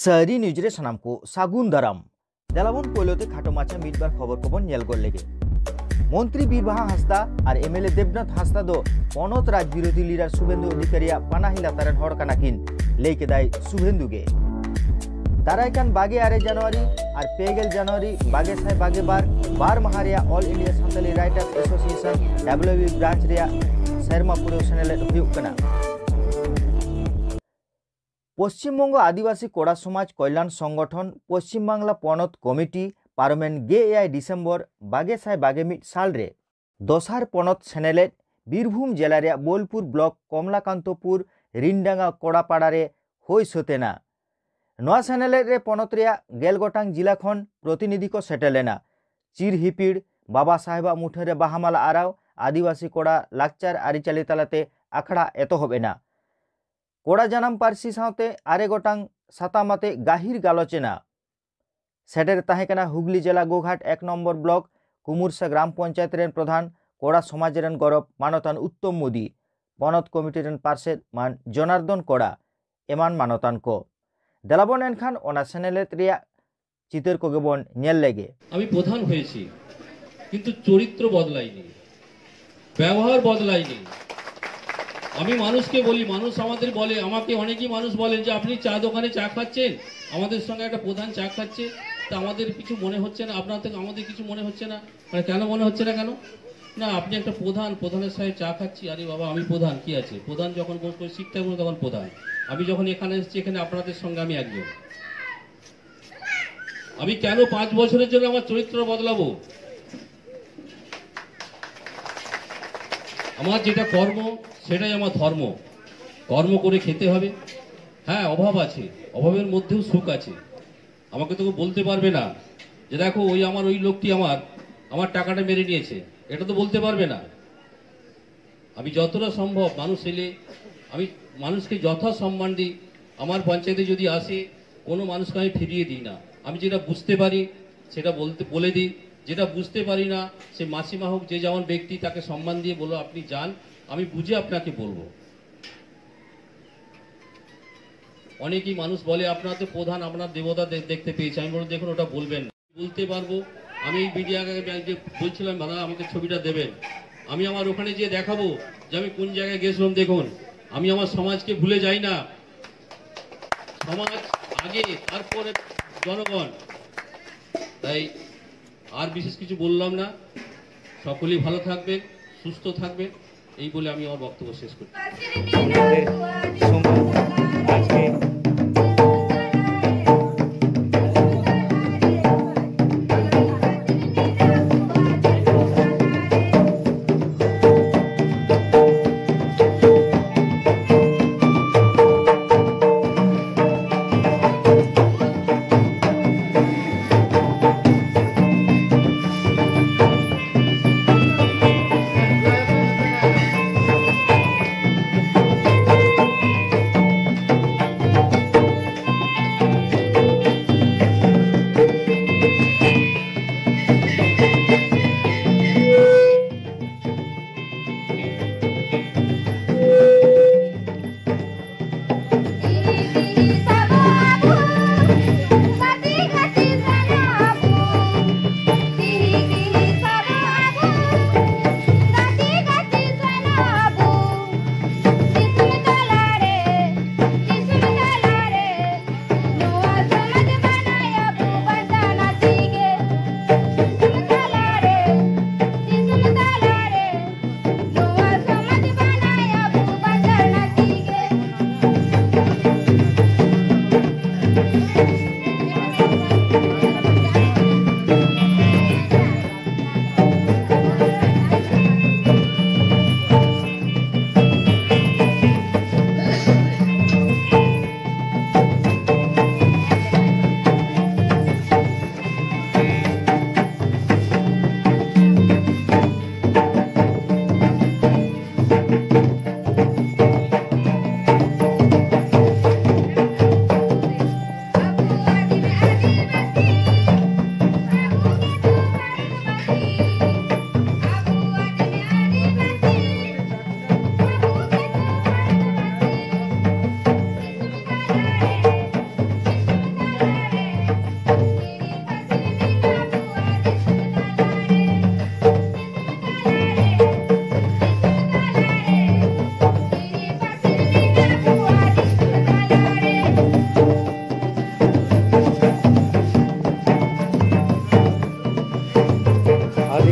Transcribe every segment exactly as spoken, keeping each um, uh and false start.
ᱥᱟᱹᱨᱤ ᱱᱤᱭᱩᱡᱽ ᱨᱮ ᱥᱟᱱᱟᱢ ᱠᱚ ᱥᱟᱹᱜᱩᱱ ᱫᱟᱨᱟᱢ᱾ ᱫᱮᱞᱟᱵᱚᱱ ᱯᱳᱭᱞᱳ ᱛᱮ ᱠᱷᱟᱴᱚ ᱢᱟᱪᱷᱟ ᱢᱤᱫ ᱵᱟᱨ ᱠᱷᱚᱵᱚᱨ ᱠᱚᱵᱚᱱ ᱧᱮᱞ ᱜᱚᱫ ᱞᱮᱜᱮ᱾ ᱢᱚᱱᱛᱨᱤ ᱵᱤᱨᱵᱟᱦᱟ ᱦᱟᱸᱥᱫᱟ ᱟᱨ ᱮᱢᱮᱞᱮ ᱫᱮᱵᱽᱱᱟᱛᱷ ᱦᱟᱸᱥᱫᱟ ᱫᱚ ᱯᱚᱱᱚᱛ ᱨᱟᱡᱽ ᱵᱤᱨᱳᱫᱷᱤ ᱞᱤᱰᱟᱨ ᱥᱩᱵᱷᱮᱱᱫᱩ ᱚᱫᱷᱤᱠᱟᱨᱤᱭᱟᱜ ᱯᱟᱱᱟᱦᱤ ᱞᱟᱛᱟᱨ ᱨᱮᱱ ᱦᱚᱲ ᱠᱟᱱᱟ ᱠᱤᱱ, ᱞᱟᱹᱭ ᱠᱮᱫᱟᱭ ᱥᱩᱵᱷᱮᱱᱫᱩ ᱜᱮ᱾ ᱫᱟᱨᱟᱭ ᱠᱟᱱ ᱵᱟᱜᱮ ᱟᱨᱮ ᱡᱟᱱᱩᱣᱟᱨᱤ ᱟᱨ ᱯᱮ ᱜᱮᱞ ᱡᱟᱱᱩᱣᱟᱨᱤ ᱵᱟᱜᱮ ᱥᱟᱭ ᱵᱟᱜᱮ ᱵᱟᱨ, ᱵᱟᱨ ᱢᱟᱦᱟ ᱨᱮᱭᱟᱜ All India Santali Writers Association, W B branch ᱨᱮᱭᱟᱜ ᱥᱮᱨᱢᱟ ᱯᱩᱨᱟᱹᱣ ᱥᱮᱱᱮᱞᱮᱫ ᱦᱩᱭᱩᱜ ᱠᱟᱱᱟ᱾ ᱯᱚᱥᱪᱤᱢ ᱵᱚᱝᱜᱚ ᱟᱹᱫᱤᱵᱟᱹᱥᱤ ᱠᱚᱲᱟ ᱥᱚᱢᱟᱡᱽ ᱠᱚᱞᱭᱟᱱ ᱥᱚᱝᱜᱚᱴᱷᱚᱱ ᱯᱚᱥᱪᱤᱢ ᱵᱟᱝᱞᱟ ᱯᱚᱱᱚᱛ ᱠᱚᱢᱤᱴᱤ ᱯᱟᱨᱚᱢᱮᱱ ᱜᱮᱞ ᱮᱭᱟᱭ ᱰᱤᱥᱮᱢᱵᱚᱨ ᱵᱟᱜᱮ ᱥᱟᱭ ᱵᱟᱜᱮ ᱢᱤᱫ ᱥᱟᱞ ᱨᱮ ᱫᱚᱥᱟᱨ ᱯᱚᱱᱚᱛ ᱥᱮᱱᱮᱞᱮᱫ ᱵᱤᱨᱵᱷᱩᱢ ᱡᱮᱞᱟ ᱨᱮᱭᱟᱜ ᱵᱳᱞᱯᱩᱨ ᱵᱞᱚᱠ ᱠᱚᱢᱞᱟᱠᱟᱱᱛᱚᱯᱩᱨ ᱨᱤᱱᱰᱟᱸᱜᱟ ᱠᱚᱲᱟᱯᱟᱲᱟ ᱨᱮ ᱦᱩᱭ ᱥᱟᱹᱛ ᱮᱱᱟ᱾ ᱱᱚᱣᱟ ᱥᱮᱱᱮᱞᱮᱫ ᱨᱮ ᱯᱚᱱᱚᱛ ᱨᱮᱭᱟᱜ ᱜᱮᱞ ᱜᱚᱴᱟᱝ ᱡᱤᱞᱟ ᱠᱷᱚᱱ ᱯᱨᱚᱛᱤᱱᱤᱫᱷᱤ ᱠᱚ ᱥᱮᱴᱮᱨ ᱞᱮᱱᱟ᱾ ᱪᱤᱨ ᱦᱤᱯᱤᱲ, ᱵᱟᱵᱟ ᱥᱟᱦᱮᱵᱟᱜ ᱢᱩᱴᱷᱟᱹᱱ ᱨᱮ ᱵᱟᱦᱟ ᱢᱟᱞᱟ ᱟᱨᱟᱣ, ᱟᱹᱫᱤᱵᱟᱹᱥᱤ ᱠᱚᱲᱟ ᱞᱟᱠᱪᱟᱨ ᱟᱹᱨᱤᱪᱟᱹᱞᱤ ᱛᱟᱞᱟᱛᱮ ᱟᱠᱷᱲᱟ ᱮᱛᱚᱦᱚᱵ ᱮᱱᱟ᱾ ᱠᱚᱲᱟ ᱡᱟᱱᱟᱢ ᱯᱟᱹᱨᱥᱤ ᱥᱟᱶᱛᱮ ᱟᱨᱮ ᱜᱚᱴᱟᱝ ᱥᱟᱛᱟᱢ ᱟᱛᱮ ᱜᱟᱹᱦᱤᱨ ᱜᱟᱞᱚᱪ ᱮᱱᱟ᱾ ᱥᱮᱴᱮᱨ ᱛᱟᱦᱮᱸ ᱠᱟᱱᱟ ᱦᱩᱜᱽᱞᱤ ᱡᱮᱞᱟ ᱜᱳᱜᱷᱟᱴ ᱮᱠ ᱱᱚᱢᱵᱚᱨ ᱵᱞᱚᱠ ᱠᱩᱢᱩᱨᱥᱟ ᱜᱨᱟᱢ ᱯᱚᱧᱪᱟᱭᱮᱛ ᱨᱮᱱ ᱯᱨᱚᱫᱷᱟᱱ ᱠᱚᱲᱟ ᱥᱚᱢᱟᱡᱽ ᱨᱮᱱ ᱜᱚᱨᱚᱵᱽ ᱢᱟᱱᱚᱛᱟᱱ ᱩᱛᱛᱚᱢ ᱢᱳᱫᱤ, ᱯᱚᱱᱚᱛ ᱠᱚᱢᱤᱴᱤ ᱨᱮᱱ ᱯᱟᱨᱥᱮᱛ ᱢᱟᱱ ᱡᱚᱱᱟᱨᱫᱚᱱ ᱠᱚᱲᱟ, ᱮᱢᱟᱱ ᱢᱟᱱᱚᱛᱟᱱ ᱠᱚ᱾ ᱫᱮᱞᱟᱵᱚᱱ ᱮᱱᱠᱷᱟᱱ ᱚᱱᱟ ᱥᱮᱱᱮᱞᱮᱫ ᱨᱮᱭᱟᱜ ᱪᱤᱛᱟᱹᱨ ᱠᱚᱜᱮ ᱵᱚᱱ ᱧᱮᱞ ᱞᱮᱜᱮ᱾ আমি প্রধান হয়েছি, কিন্তু চরিত্র বদলায়নি, ব্যবহার বদলায়নি। আমি মানুষকে বলি, মানুষ আমাদের বলে, আমাকে অনেকেই মানুষ বলেন যে, "আপনি চা দোকানে চা খাচ্ছেন, আমাদের সঙ্গে একটা প্রধান চা খাচ্ছে, তা আমাদের কিছু মনে হচ্ছে না, আপনার থেকে আমাদের কিছু মনে হচ্ছে না।" মানে, কেন মনে হচ্ছে না কেন? না, আপনি একটা প্রধান, প্রধানের সঙ্গে চা খাচ্ছি, আরে বাবা, আমি প্রধান, কি আছে? প্রধান যখন বস করে শিখতে হবে তখন প্রধান। আমি যখন এখানে এসেছি, এখানে আপনাদের সঙ্গে আমি একজন। আমি কেন পাঁচ বছরের জন্য আমার চরিত্র বদলাবো? আমার যেটা কর্ম, সেটাই আমার ধর্ম। কর্ম করে খেতে হবে। হ্যাঁ, অভাব আছে, অভাবের মধ্যেও সুখ আছে। আমাকে তো কেউ বলতে পারবে না যে, "দেখো, ওই আমার, ওই লোকটি আমার, আমার টাকাটা মেরে নিয়েছে।" এটা তো বলতে পারবে না। আমি যতটা সম্ভব মানুষ এলে আমি মানুষকে যথাসম্মান দিই। আমার পঞ্চায়েতে যদি আসে, কোনো মানুষকে আমি ফিরিয়ে দিই না। আমি যেটা বুঝতে পারি সেটা বলতে, বলে দিই, যেটা বুঝতে পারি না, সে মাসিমা হোক, যে যেমন ব্যক্তি, তাকে সম্মান দিয়ে বলো, "আপনি যান, আমি বুঝে আপনাকে বলবো।" অনেকেই মানুষ বলে, "আপনার তো প্রধান, আপনার দেবতা দে-, দেখতে পেয়েছি।" আমি বলি, "দেখুন, ওটা বলবেন না।" বলতে পারবো, আমি এই মিডিয়াকে যে বলছিলাম, দাদা আমাকে ছবিটা দেবেন, আমি আমার ওখানে যেয়ে দেখাবো যে আমি কোন জায়গায় গেছিলাম। দেখুন, আমি আমার সমাজকে ভুলে যাই না, সমাজ আগে, তারপরে জনগণ। তাই আর বিশেষ কিছু বললাম না। সকলেই ভালো থাকবেন, সুস্থ থাকবেন, এই বলে আমি আমার বক্তব্য শেষ করছি। আমাদের সময় আজকে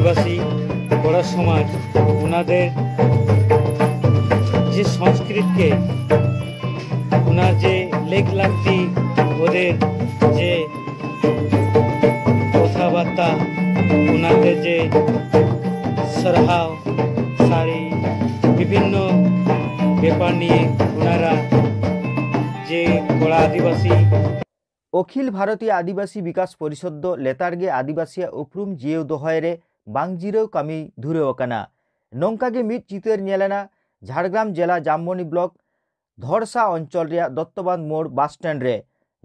ᱟᱹᱫᱤᱵᱟᱹᱥᱤ ᱠᱚᱲᱟ ᱥᱚᱢᱟᱡᱽ, ᱚᱱᱟদের যে সংস্কৃতিকে, ওনার যে লেখ লাগতি, ওদের যে কথাবার্তা, ওনাদের যে ᱥᱟᱨᱦᱟᱣ, ᱥᱟᱹᱲᱤ, বিভিন্ন ব্যাপার নিয়ে ওনারা যে কড়া আদিবাসী অখিল ভারতীয় আদিবাসী বিকাশ পরিষদ ᱫᱚ ᱞᱮᱛᱟᱲ ᱜᱮ ᱟᱹᱫᱤᱵᱟᱹᱥᱤᱭᱟᱜ ᱩᱯᱨᱩᱢ ᱡᱤᱭᱟᱹᱣ ᱫᱚᱦᱚᱭ ᱨᱮ ᱵᱟᱝ ᱡᱤᱨᱟᱹᱣ ᱠᱟᱹᱢᱤ ᱫᱷᱩᱨᱟᱹᱣ ᱟᱠᱟᱱᱟ᱾ ᱱᱚᱝᱠᱟ ᱜᱮ ᱢᱤᱫ ᱪᱤᱛᱟᱹᱨ ᱧᱮᱞ ᱮᱱᱟ ᱡᱷᱟᱲᱜᱨᱟᱢ ᱡᱮᱞᱟ ᱡᱟᱢᱵᱚᱱᱤ ᱵᱞᱚᱠ ᱫᱷᱚᱲᱥᱟ ᱚᱧᱪᱚᱞ ᱨᱮᱭᱟᱜ ᱫᱚᱛᱛᱚᱵᱟᱸᱫᱷ ᱢᱳᱲ ᱵᱟᱥ ᱥᱴᱮᱱᱰ ᱨᱮ,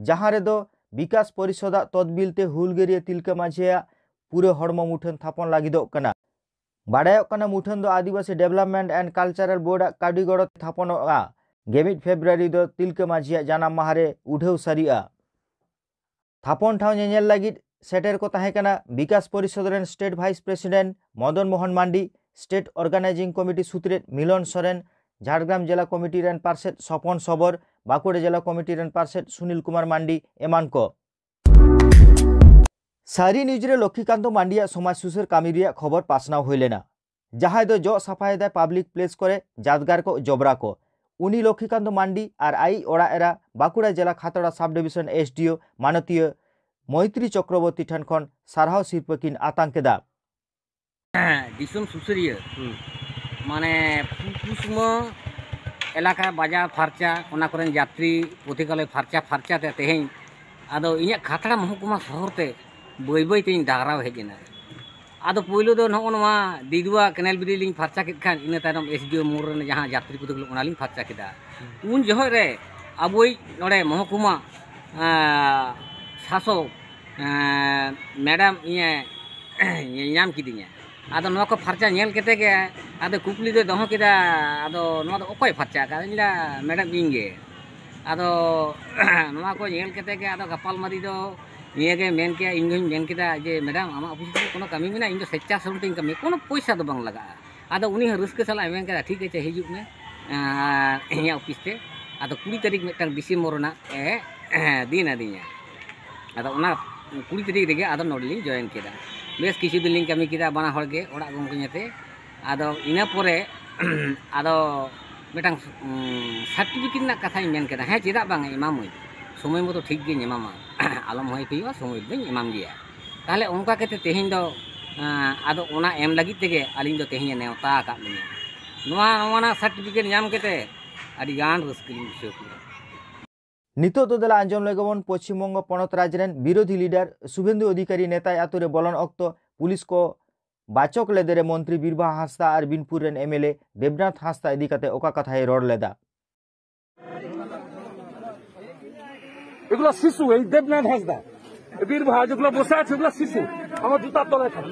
ᱡᱟᱦᱟᱸ ᱨᱮᱫᱚ ᱵᱤᱠᱟᱥ ᱯᱚᱨᱤᱥᱚᱫᱟᱜ ᱛᱚᱫᱵᱤᱞ ᱛᱮ ᱦᱩᱞᱜᱟᱹᱨᱤᱭᱟᱹ ᱛᱤᱞᱠᱟᱹ ᱢᱟᱹᱡᱷᱤᱭᱟᱜ ᱯᱩᱨᱟᱹ ᱦᱚᱲᱢᱚ ᱢᱩᱴᱷᱟᱹᱱ ᱛᱷᱟᱯᱚᱱ ᱞᱟᱹᱜᱤᱫᱚᱜ ᱠᱟᱱᱟ᱾ ᱵᱟᱰᱟᱭᱚᱜ ᱠᱟᱱᱟ, ᱢᱩᱴᱷᱟᱹᱱ ᱫᱚ ᱟᱹᱫᱤᱵᱟᱹᱥᱤ ᱰᱮᱵᱷᱞᱚᱯᱢᱮᱱᱴ ᱮᱱᱰ ᱠᱟᱞᱪᱟᱨᱟᱞ ᱵᱳᱨᱰ ᱟᱜ ᱠᱟᱹᱣᱰᱤ ᱜᱚᱲᱚ ᱛᱮ ᱛᱷᱟᱯᱚᱱᱚᱜᱼᱟ᱾ ᱜᱮᱢᱤᱫ ᱯᱷᱮᱵᱽᱨᱩᱣᱟᱨᱤ ᱫᱚ ᱛᱤᱞᱠᱟᱹ ᱢᱟᱹᱡᱷᱤᱭᱟᱜ ᱡᱟᱱᱟᱢ ᱢᱟᱦᱟ ᱨᱮ ᱩᱰᱷᱟᱹᱣ ᱥᱟᱹᱨᱤᱜᱼᱟ᱾ ᱛᱷᱟᱯᱚᱱ ᱴᱷᱟᱶ ᱧᱮᱧᱮᱞ ᱞᱟᱹᱜᱤᱫ ᱥᱮᱴᱮᱨ ᱠᱚ ᱛᱟᱦᱮᱸ ᱠᱟᱱᱟ ᱵᱤᱠᱟᱥ ᱯᱚᱨᱤᱥᱚᱫᱽ ᱨᱮᱱ state vice president Madan Mohan Mandi, state organising committee ᱥᱩᱛᱨᱮᱛ ᱢᱤᱞᱚᱱ ᱥᱚᱨᱮᱱ, ᱡᱷᱟᱲᱜᱨᱟᱢ ᱡᱮᱞᱟ ᱠᱚᱢᱤᱴᱤ ᱨᱮᱱ ᱯᱟᱨᱥᱮᱛ ᱥᱚᱯᱚᱱ ᱥᱚᱵᱚᱨ, ᱵᱟᱸᱠᱩᱲᱟ ᱡᱮᱞᱟ ᱠᱚᱢᱤᱴᱤ ᱨᱮᱱ ᱯᱟᱨᱥᱮᱛ ᱥᱩᱱᱤᱞ ᱠᱩᱢᱟᱨ ᱢᱟᱱᱰᱤ ᱮᱢᱟᱱ ᱠᱚ᱾ ᱥᱟᱹᱨᱤ ᱱᱤᱭᱩᱡᱽ ᱨᱮ ᱞᱚᱠᱠᱷᱤᱠᱟᱱᱛᱚ ᱢᱟᱱᱰᱤᱭᱟᱜ ᱥᱚᱢᱟᱡᱽ ᱥᱩᱥᱟᱹᱨ ᱠᱟᱹᱢᱤ ᱨᱮᱭᱟᱜ ᱠᱷᱚᱵᱚᱨ ᱯᱟᱥᱱᱟᱣ ᱦᱩᱭ ᱞᱮᱱᱟ, ᱡᱟᱦᱟᱸᱭ ᱫᱚ ᱡᱚᱜ ᱥᱟᱯᱷᱟᱭᱮᱫᱟᱭ ᱯᱟᱵᱽᱞᱤᱠ ᱯᱞᱮᱥ ᱠᱚᱨᱮ ᱡᱟᱫᱽᱜᱟᱨ ᱠᱚ, ᱡᱚᱵᱽᱨᱟ ᱠᱚ᱾ ᱩᱱᱤ ᱞᱚᱠᱠᱷᱤᱠᱟᱱᱛᱚ ᱢᱟᱱᱰᱤ ᱟᱨ ᱟᱭᱤᱡ ᱚᱲᱟᱜ ᱮᱨᱟ ᱵᱟᱸᱠᱩᱲᱟ ᱡᱮᱞᱟ ᱠᱷᱟᱛᱲᱟ ᱥᱟᱵ ᱰᱤᱵᱤᱥᱚᱱ ᱮᱥ ᱰᱤ ᱳ ᱢᱟᱱᱚᱛᱤᱭᱟᱹ ᱢᱚᱭᱛᱨᱤ ᱪᱚᱠᱨᱚᱵᱚᱨᱛᱤ ᱴᱷᱮᱱ ᱠᱷᱚᱱ ᱥᱟᱨᱦᱟᱣ ᱥᱤᱨᱯᱟᱹ ᱠᱤᱱ ᱟᱛᱟᱝ ᱠᱮᱫᱟ᱾ ᱫᱤᱥᱚᱢ ᱥᱩᱥᱟᱹᱨᱤᱭᱟᱹ, ᱦᱩᱸ᱾ ᱢᱟᱱᱮ ᱯᱷᱩᱞᱠᱩᱥᱢᱟᱹ ᱮᱞᱟᱠᱟ ᱵᱟᱡᱟᱨ ᱯᱷᱟᱨᱪᱟ, ᱚᱱᱟ ᱠᱚᱨᱮᱱ ᱡᱟᱛᱨᱤ ᱯᱩᱛᱷᱤ ᱠᱚᱞᱮ ᱯᱷᱟᱨᱪᱟ ᱯᱷᱟᱨᱪᱟ ᱛᱮ ᱛᱮᱦᱮᱧ ᱟᱫᱚ ᱤᱧᱟᱹᱜ ᱠᱷᱟᱛᱲᱟ ᱢᱚᱦᱠᱩᱢᱟ ᱥᱚᱦᱚᱨ ᱛᱮ ᱵᱟᱹᱭ ᱵᱟᱹᱭ ᱛᱤᱧ ᱰᱟᱦᱨᱟᱣ ᱦᱮᱡ ᱮᱱᱟ᱾ ᱟᱫᱚ ᱯᱳᱭᱞᱳ ᱫᱚ ᱱᱚᱜᱼᱚ ᱱᱚᱣᱟ ᱫᱤᱫᱩᱣᱟ ᱠᱮᱱᱮᱞ ᱵᱨᱤᱡᱽ ᱞᱤᱧ ᱯᱷᱟᱨᱪᱟ ᱠᱮᱫ ᱠᱷᱟᱱ, ᱤᱱᱟᱹ ᱛᱟᱭᱱᱚᱢ ᱮᱥ ᱰᱤ ᱳ ᱢᱳᱲ ᱨᱮ ᱡᱟᱦᱟᱸ ᱡᱟᱛᱨᱤ ᱯᱩᱛᱷᱤ ᱠᱚ, ᱚᱱᱟᱞᱤᱧ ᱯᱷᱟᱨᱪᱟ ᱠᱮᱫᱟ᱾ ᱩᱱ ᱡᱚᱦᱚᱜ ᱨᱮ ᱟᱵᱚᱭᱤᱡ ᱱᱚᱰᱮ ᱢᱚᱦᱠᱩᱢᱟ, ᱟᱸ, ᱥᱟᱥᱚᱠ, ᱟᱸ, ᱢᱮᱰᱟᱢ ᱤᱧᱮ ᱧᱟᱢ ᱠᱤᱫᱤᱧᱟ᱾ ᱟᱫᱚ ᱱᱚᱣᱟ ᱠᱚ ᱯᱷᱟᱨᱪᱟ ᱧᱮᱞ ᱠᱟᱛᱮ ᱜᱮ ᱟᱫᱚ ᱠᱩᱠᱞᱤ ᱫᱚᱭ ᱫᱚᱦᱚ ᱠᱮᱫᱟ, "ᱟᱫᱚ ᱱᱚᱣᱟ ᱫᱚ ᱚᱠᱚᱭ ᱯᱷᱟᱨᱪᱟ ᱟᱠᱟᱫᱟ?" ᱤᱧ ᱞᱟᱹᱭᱫᱟ, "ᱢᱮᱰᱟᱢ, ᱤᱧ ᱜᱮ᱾" ᱟᱫᱚ ᱱᱚᱣᱟ ᱠᱚ ᱧᱮᱞ ᱠᱟᱛᱮ ᱜᱮ ᱟᱫᱚ ᱜᱟᱯᱟᱞ ᱢᱟᱨᱤ ᱫᱚ ᱱᱤᱭᱟᱹ ᱜᱮ ᱢᱮᱱ ᱠᱮᱭᱟ, ᱤᱧ ᱦᱚᱸᱧ ᱢᱮᱱ ᱠᱮᱫᱟ ᱡᱮ, "ᱢᱮᱰᱟᱢ, ᱟᱢᱟᱜ ᱚᱯᱷᱤᱥ ᱨᱮ ᱠᱳᱱᱳ ᱠᱟᱹᱢᱤ ᱢᱮᱱᱟᱜᱼᱟ? ᱤᱧ ᱫᱚ ᱥᱮᱪᱪᱷᱟ ᱥᱨᱚᱢ ᱛᱤᱧ ᱠᱟᱹᱢᱤᱭᱟ, ᱠᱳᱱᱳ ᱯᱚᱭᱥᱟ ᱫᱚ ᱵᱟᱝ ᱞᱟᱜᱟᱜᱼᱟ᱾" ᱟᱫᱚ ᱩᱱᱤ ᱦᱚᱸ ᱨᱟᱹᱥᱠᱟᱹ ᱥᱟᱞᱟᱜ ᱮ ᱢᱮᱱ ᱠᱮᱫᱟ, "ᱴᱷᱤᱠ ᱟᱪᱷᱮ, ᱦᱤᱡᱩᱜ ᱢᱮ, ᱟᱨ ᱤᱧᱟᱹᱜ ᱚᱯᱷᱤᱥ ᱛᱮ᱾" ᱟᱫᱚ ᱠᱩᱲᱤ ᱛᱟᱹᱨᱤᱠᱷ ᱢᱤᱫᱴᱟᱝ ᱰᱤᱥᱮᱢᱵᱚᱨ ᱨᱮᱱᱟᱜ ᱮ ᱫᱤᱱ ᱟᱹᱫᱤᱧᱟ᱾ ᱟᱫᱚ ᱚᱱᱟ ᱠᱩᱲᱤ ᱛᱟᱹᱨᱤᱠᱷ ᱨᱮᱜᱮ ᱟᱫᱚ ᱱᱚᱰᱮᱞᱤᱧ ᱡᱚᱭᱮᱱ ᱠᱮᱫᱟ᱾ ᱵᱮᱥ ᱠᱤᱪᱷᱩ ᱫᱤᱱ ᱞᱤᱧ ᱠᱟᱹᱢᱤ ᱠᱮᱫᱟ ᱵᱟᱱᱟ ᱦᱚᱲ ᱜᱮ ᱚᱲᱟᱜ ᱜᱚᱢᱠᱮ ᱧᱟᱛᱮ᱾ ᱟᱫᱚ ᱤᱱᱟᱹ ᱯᱚᱨᱮ ᱟᱫᱚ ᱢᱤᱫᱴᱟᱝ ᱥᱟᱨᱴᱤᱯᱷᱤᱠᱮᱴ ᱨᱮᱱᱟᱜ ᱠᱟᱛᱷᱟᱧ ᱢᱮᱱ ᱠᱮᱫᱟ᱾ ᱦᱮᱸ, ᱪᱮᱫᱟᱜ ᱵᱟᱝ, ᱮᱢᱟᱢᱟᱹᱧ, ᱥᱚᱢᱚᱭ ᱢᱚᱛᱚ ᱴᱷᱤᱠ ᱜᱤᱧ ᱮᱢᱟᱢᱟ᱾ ᱟᱞᱚᱢ ᱦᱚᱭ ᱦᱩᱭᱩᱜᱼᱟ, ᱥᱚᱢᱚᱭ ᱫᱚᱧ ᱮᱢᱟᱢ ᱜᱮᱭᱟ᱾ ᱛᱟᱦᱚᱞᱮ ᱚᱱᱠᱟ ᱠᱟᱛᱮ ᱛᱮᱦᱮᱧ ᱫᱚ ᱟᱫᱚ ᱚᱱᱟ ᱮᱢ ᱞᱟᱹᱜᱤᱫ ᱛᱮᱜᱮ ᱟᱹᱞᱤᱧ ᱫᱚ ᱛᱮᱦᱮᱧ ᱮ ᱱᱮᱣᱛᱟ ᱟᱠᱟᱫ ᱞᱤᱧᱟ᱾ ᱱᱚᱣᱟ ᱱᱚᱣᱟᱱᱟᱜ ᱥᱟᱨᱴᱤᱯᱷᱤᱠᱮᱴ ᱧᱟᱢ ᱠᱟᱛᱮ ᱟᱹᱰᱤ ᱜᱟᱱ ᱨᱟᱹᱥᱠᱟᱹ ᱞᱤᱧ ᱵᱩᱡᱷᱟᱹᱣ ᱠᱮᱫᱟ᱾ ᱱᱤᱛᱚᱜ ᱫᱚ ᱫᱮᱞᱟ ᱟᱸᱡᱚᱢ ᱞᱮᱜᱮ ᱵᱚᱱ ᱯᱚᱪᱷᱤᱢ ᱵᱚᱝᱜᱚ ᱯᱚᱱᱚᱛ ᱨᱟᱡᱽ ᱨᱮᱱ ᱵᱤᱨᱳᱫᱷᱤ ᱞᱤᱰᱟᱨ ᱥᱩᱵᱷᱮᱱᱫᱩ ᱚᱫᱷᱤᱠᱟᱨᱤ ᱱᱮᱛᱟᱭ ᱟᱛᱳ ᱨᱮ ᱵᱚᱞᱚᱱ ᱚᱠᱛᱚ ᱯᱩᱞᱤᱥ ᱠᱚ ᱵᱟᱪᱚᱠ ᱞᱮᱫᱮᱨᱮ ᱢᱚᱱᱛᱨᱤ ᱵᱤᱨᱵᱟᱦᱟ ᱦᱟᱸᱥᱫᱟ ᱟᱨ ᱵᱤᱱᱯᱩᱨ ᱨᱮᱱ ᱮᱢᱮᱞᱮ ᱫᱮᱵᱽᱱᱟᱛᱷ ᱦᱟᱸᱥᱫᱟ ᱤᱫᱤ ᱠᱟᱛᱮ ᱚᱠᱟ ᱠᱟᱛᱷᱟᱭ ᱨᱚᱲ ᱞᱮᱫᱟ᱾ এগুলো শিশু, এই দেবনাথ হাসদা, বীর ভাই যেগুলো বসে আছে, এগুলো শিশু। আমার জুতার তলায় থাকে।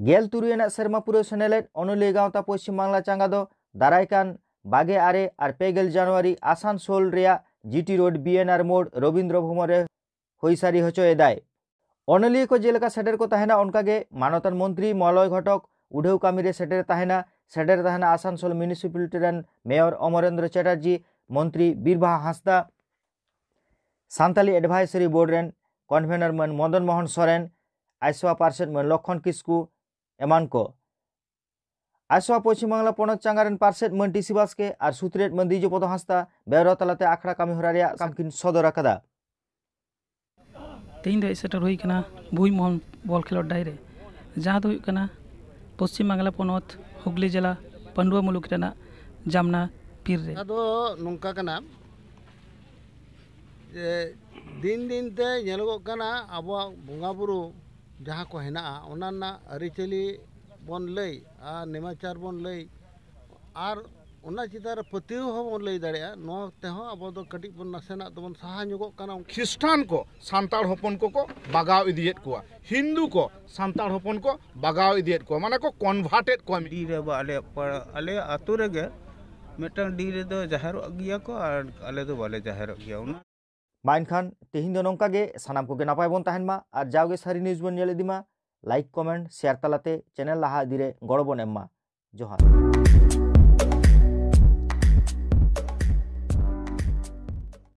ᱜᱮᱞ ᱛᱩᱨᱩᱭ ᱟᱱᱟᱜ ᱥᱮᱨᱢᱟ ᱯᱩᱨᱟᱹᱣ ᱥᱮᱱᱮᱞᱮᱫ ᱚᱱᱚᱞᱤᱭᱟᱹ ᱜᱟᱶᱛᱟ ᱯᱚᱪᱷᱤᱢ ᱵᱟᱝᱞᱟ ᱪᱟᱸᱜᱟ ᱫᱚ ᱫᱟᱨᱟᱭ ᱠᱟᱱ ᱵᱟᱜᱮ ᱟᱨᱮ ᱟᱨ ᱯᱮ ᱜᱮᱞ ᱡᱟᱱᱩᱣᱟᱨᱤ ᱟᱥᱟᱱᱥᱳᱞ ᱨᱮᱭᱟᱜ ᱡᱤᱴᱤ ᱨᱳᱰ, ᱵᱤ ᱮᱱ ᱟᱨ ᱢᱳᱲ, ᱨᱚᱵᱤᱱᱫᱨᱚ ᱵᱷᱚᱵᱚᱱ ᱨᱮ ᱦᱩᱭ ᱥᱟᱹᱨᱤ ᱦᱚᱪᱚᱭᱮᱫᱟᱭ᱾ ᱚᱱᱚᱞᱤᱭᱟᱹ ᱠᱚ ᱡᱮᱞᱮᱠᱟ ᱥᱮᱴᱮᱨ ᱠᱚ ᱛᱟᱦᱮᱱᱟ, ᱚᱱᱠᱟᱜᱮ ᱢᱟᱱᱚᱛᱟᱱ ᱢᱚᱱᱛᱨᱤ ᱢᱚᱞᱚᱭ ᱜᱷᱚᱴᱚᱠ ᱩᱰᱷᱟᱹᱣ ᱠᱟᱹᱢᱤ ᱨᱮ ᱥᱮᱴᱮᱨ ᱛᱟᱦᱮᱱᱟ᱾ ᱥᱮᱴᱮᱨ ᱛᱟᱦᱮᱱᱟ ᱟᱥᱟᱱᱥᱳᱞ ᱢᱤᱱᱤᱥᱤᱯᱟᱞᱤᱴᱤ ᱨᱮᱱ ᱢᱮᱭᱚᱨ ᱚᱢᱚᱨᱮᱱᱫᱨᱚ ᱪᱮᱴᱟᱨᱡᱤ, ᱢᱚᱱᱛᱨᱤ ᱵᱤᱨᱵᱟᱦᱟ ᱦᱟᱸᱥᱫᱟ, ᱥᱟᱱᱛᱟᱞᱤ ᱮᱰᱵᱷᱟᱭᱥᱟᱨᱤ ᱵᱳᱨᱰ ᱨᱮᱱ ᱠᱚᱱᱵᱷᱮᱱᱚᱨ ᱢᱟᱹᱱ ᱢᱚᱫᱚᱱ ᱢᱳᱦᱚᱱ ᱥᱚᱨᱮᱱ, ᱟᱭᱥᱣᱟ ᱯᱟᱨᱥᱮᱛ ᱢᱟᱹᱱ ᱞᱚᱠᱷᱚᱱ ᱠᱤᱥᱠᱩ ᱮᱢᱟᱱ ᱠᱚ᱾ ᱟᱭᱥᱣᱟ ᱯᱚᱪᱷᱤᱢ ᱵᱟᱝᱞᱟ ᱯᱚᱱᱚᱛ ᱪᱟᱸᱜᱟ ᱨᱮᱱ ᱯᱟᱨᱥᱮᱛ ᱢᱟᱹᱱ ᱴᱤᱥᱤ ᱵᱟᱥᱠᱮ ᱟᱨ ᱥᱩᱛᱨᱮᱛ ᱢᱟᱹᱱ ᱫᱤᱡᱚᱯᱚᱫᱚ ᱦᱟᱸᱥᱫᱟ ᱵᱮᱣᱨᱟ ᱛᱟᱞᱟᱛᱮ ᱟᱠᱷᱲᱟ ᱠᱟᱹᱢᱤ ᱦᱚᱨᱟ ᱨᱮᱭᱟᱜ ᱠᱟᱢ ᱠᱤᱱ ᱥᱚᱫᱚᱨ ᱟᱠᱟᱫᱟ᱾ ᱛᱮᱦᱮᱧ ᱫᱚ ᱦᱮᱡ ᱥᱮᱴᱮᱨ ᱦᱩᱭ ᱟᱠᱟᱱᱟ ᱵᱷᱩᱭᱢᱚᱦᱚᱞ ᱵᱚᱞ ᱠᱷᱮᱞᱳᱰ ᱰᱟᱹᱦᱤ ᱨᱮ, ᱡᱟᱦᱟᱸ ᱫᱚ ᱦᱩᱭᱩᱜ ᱠᱟᱱᱟ ᱯᱚᱥᱪᱤᱢ ᱵᱟᱝᱞᱟ ᱯᱚᱱᱚᱛ ᱦᱩᱜᱽᱞᱤ ᱡᱮᱞᱟ ᱯᱟᱺᱰᱩᱣᱟ ᱢᱩᱞᱩᱠ ᱨᱮᱱᱟᱜ ᱡᱟᱢᱱᱟ ᱯᱤᱨ ᱨᱮ᱾ ᱟᱫᱚ ᱱᱚᱝᱠᱟ ᱠᱟᱱᱟ ᱡᱮ ᱫᱤᱱ ᱫᱤᱱ ᱛᱮ ᱧᱮᱞᱚᱜᱚᱜ ᱠᱟᱱᱟ ᱟᱵᱚᱣᱟᱜ ᱵᱚᱸᱜᱟ ᱵᱩᱨᱩ ᱡᱟᱦᱟᱸ ᱠᱚ ᱦᱮᱱᱟᱜᱼᱟ, ᱚᱱᱟ ᱨᱮᱱᱟᱜ ᱟᱹᱨᱤᱪᱟᱹᱞᱤ ᱵᱚᱱ ᱞᱟᱹᱭ ᱟᱨ ᱱᱮᱢᱟᱪᱟᱨ ᱵᱚᱱ ᱞᱟᱹᱭ ᱟᱨ ᱚᱱᱟ ᱪᱮᱛᱟᱱ ᱨᱮ ᱯᱟᱹᱛᱭᱟᱹᱣ ᱦᱚᱸᱵᱚᱱ ᱞᱟᱹᱭ ᱫᱟᱲᱮᱭᱟᱜᱼᱟ᱾ ᱱᱚᱣᱟ ᱛᱮᱦᱚᱸ ᱟᱵᱚ ᱫᱚ ᱠᱟᱹᱴᱤᱡ ᱵᱚᱱ ᱱᱟᱥᱮᱱᱟᱜ ᱫᱚᱵᱚᱱ ᱥᱟᱦᱟ ᱧᱚᱜᱚᱜ ᱠᱟᱱᱟ᱾ ᱠᱷᱨᱤᱥᱴᱟᱱ ᱠᱚ ᱥᱟᱱᱛᱟᱲ ᱦᱚᱯᱚᱱ ᱠᱚᱠᱚ ᱵᱟᱜᱟᱣ ᱤᱫᱤᱭᱮᱫ ᱠᱚᱣᱟ, ᱦᱤᱱᱫᱩ ᱠᱚ ᱥᱟᱱᱛᱟᱲ ᱦᱚᱯᱚᱱ ᱠᱚ ᱵᱟᱜᱟᱣ ᱤᱫᱤᱭᱮᱫ ᱠᱚᱣᱟ, ᱢᱟᱱᱮ ᱠᱚ ᱠᱚᱱᱵᱷᱟᱨᱴᱮᱫ ᱠᱚᱣᱟ᱾ ᱰᱤ ᱨᱮ ᱵᱟ ᱟᱞᱮ ᱯᱟᱲᱟ, ᱟᱞᱮ ᱟᱹᱛᱩ ᱨᱮᱜᱮ ᱢᱤᱫᱴᱟᱝ ᱰᱤ ᱨᱮᱫᱚ ᱡᱟᱦᱮᱨᱚᱜ ᱜᱮᱭᱟ ᱠᱚ ᱟᱨ ᱟᱞᱮ ᱫᱚ ᱵᱟᱞᱮ ᱡᱟᱦᱮᱨᱚᱜ ᱜᱮᱭᱟ᱾ ᱚᱱᱟ ᱢᱟ ᱮᱱᱠᱷᱟᱱ ᱛᱮᱦᱮᱧ ᱫᱚ ᱱᱚᱝᱠᱟ ᱜᱮ, ᱥᱟᱱᱟᱢ ᱠᱚᱜᱮ ᱱᱟᱯᱟᱭ ᱵᱚᱱ ᱛᱟᱦᱮᱱ ᱢᱟ ᱟᱨ ᱡᱟᱣᱜᱮ ᱥᱟᱹᱨᱤ ᱱᱤᱭᱩᱡᱽ ᱵᱚᱱ ᱧᱮᱞ ᱤᱫᱤ ᱢᱟ᱾ ᱞᱟᱭᱤᱠ, ᱠᱚᱢᱮᱱᱴ, ᱥᱮᱭᱟᱨ ᱛᱟᱞᱟᱛᱮ ᱪᱮᱱᱮᱞ ᱞᱟᱦᱟ ᱤᱫᱤ ᱨᱮ ᱜᱚᱲᱚ ᱵᱚᱱ ᱮᱢ ᱢᱟ᱾ ᱡᱚᱦᱟᱨ᱾